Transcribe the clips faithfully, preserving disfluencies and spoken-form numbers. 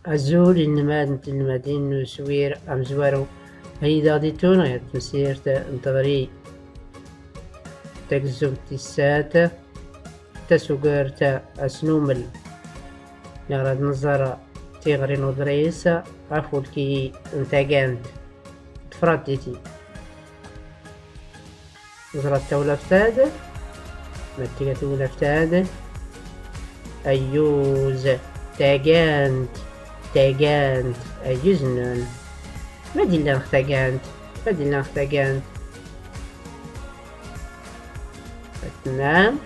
Azul inelmaden d tinelmadin n uswir amezwaru, ay d aɣ-d-itun ɣer temsirt n teɣri tagzumt tis sat, tasugert asnumel, neɣ rad nẓer tiɣri n uḍris afulki n tagant tefradditi. Ẓrat tawlaft-ad, ma tga tawlaft-ad. Ayyuz, tagant, tagant, ayyuz nnun. Ma d-illan x tagant, ma d-illan x tagant. Tnam.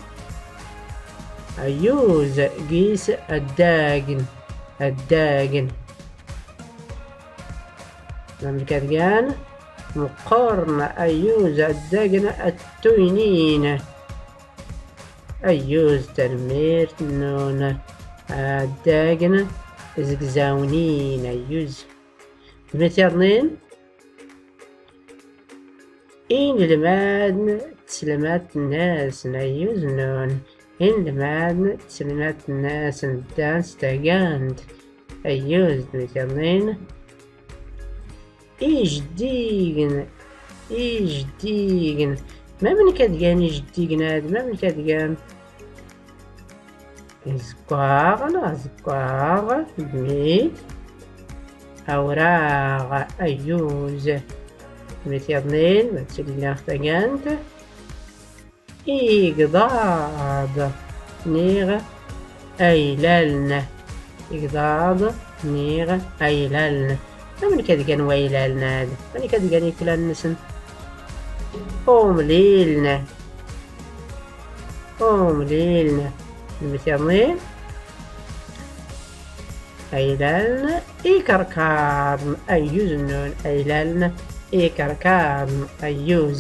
Ayyuz, gis addagen, addagen. Mamlkat gan. Meqqorn, ayyuz, addagen, attuynin. Ayyuz, tanmmirt nnun. Addagen, izegzawnin, ayyuz. Dmit yaḍnin. Inelmaden d tselmadt-nsen, ayyuz nnun. Inelmaden d tselmadt-nsen ddan s tagant, ayyuz. Dmit yaḍnin. Ijeddigen, ijeddigen. Mamnk ad gan ijeddigen ad, mamnk ad gan? Izeggaɣ, neɣ azeggaɣ, dmit. Awraɣ, ayyuz. Dmit yaḍnin, ma ttilin x tagant. Igḍaḍ niɣ aylaln. Igḍaḍ niɣ aylaln. Mamnk ad gan waylaln ad? Mamnk ad gan iklan-nsen? Umliln. Umliln. Dmit yaḍnin. Aylaln ikerkaḍn, ayyuz nnun. Aylaln ikerkaḍn, ayyuz.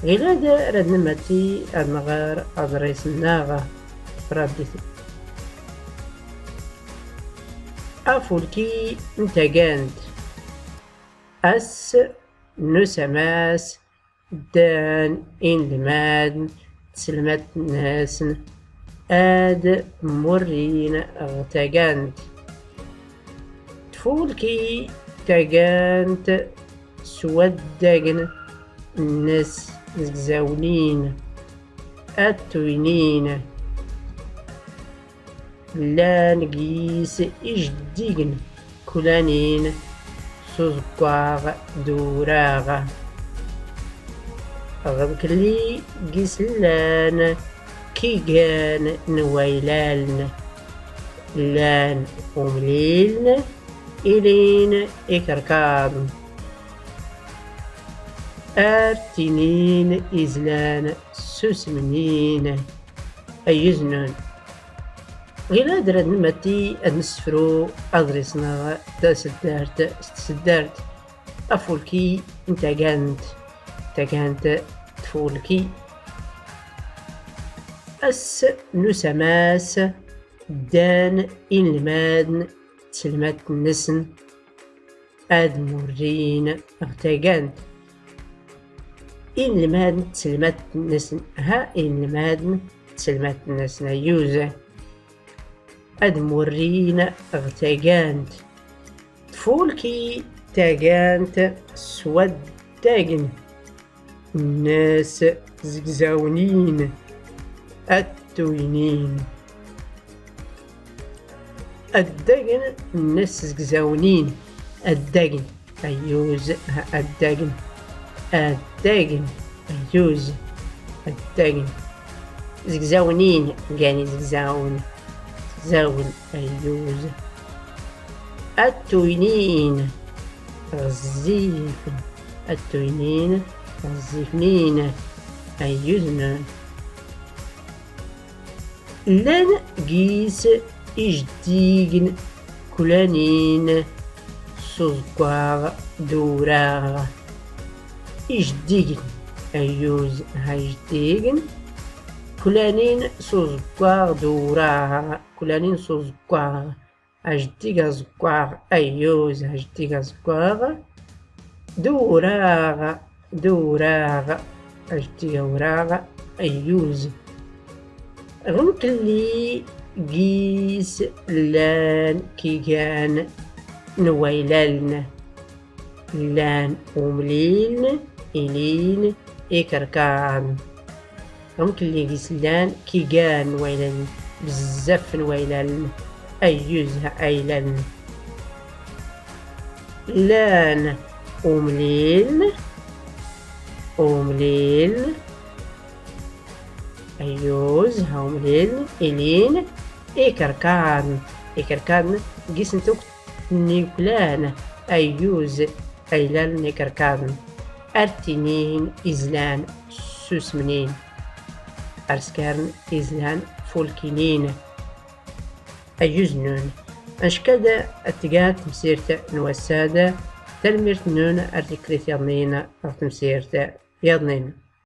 Ɣilad rad nmatti ad nɣer aḍris-nneɣ tefradditi. Afulki n tagant. Ass n usamas, ddan inelmaden d tselmadt-nsen ad murrin ɣ tagant. Tfulki tagant s waddagen-nnes zegzawnin, attuynin. Llan gis ijeddigen kulanin s uẓeggaɣ d uwraɣ. Ɣ mkelli gis llan kigan n waylaln. Llan umliln, ilin ikerkaḍn. Ar tinin izlan susmnin. Ayyuz nnun. Ɣilad rad nmatti ad nsefru aḍris-nneɣ taseddart s tseddart. Afulki n tagant. Tagant tfulki. Ass n usamas, ddan inelmaden d tselmadt-nsen ad murrin ɣ tagant. Inelmaden d tselmadt-nsen, ha, inelmaden d tselmadt-nsen, ayyuz. Ad murrin ɣ tagant. Tfulki tagant s waddagen-nnes zegzawnin, attuynin. Addagen nnes zegzawnin. Addagen. Ayyuz. Addagen. Addagen. Ayyuz. Addagen. Zegzawnin. Gani zegzawn. Zegzawn. Ayyuz. Attuynin. Ɣezzifen. Attuynin. Ɣezzifnin. Ayyuz nnun. Llan gis ijeddigen kulanin s uẓeggaɣ d uwraɣ. Ijeddigen, ayyuz, ha ijeddigen kulanin s uẓeggaɣ d uwraɣ. Kulanin s uẓeggaɣ. Ajeddig aẓeggaɣ, ayyuz, ajeddig aẓeggaɣ. D uwraɣ, d uwraɣ, ajeddig awraɣ, ayyuz. Ɣ mkelli gis llan kigan n waylaln. Llan umliln, ilin ikerkarn. Amk lli gis llan kigan n waylaln, bzzaf n waylaln, ayyuz ha aylaln. Llan umliln, umliln, ayyuz ha umliln, ilin ikerkarn, ikerkarn gis n tukt n iklan, ayyuz aylaln ikerkarn. Ar ttinin izlan susmnin, ar skarn izlan fulkinin. Ayyuz nnun. Ackad ad tga tmsirt n wass-ad. Talmirt nnun ar tiklit yaḍnin ɣ tmsirt yaḍnin.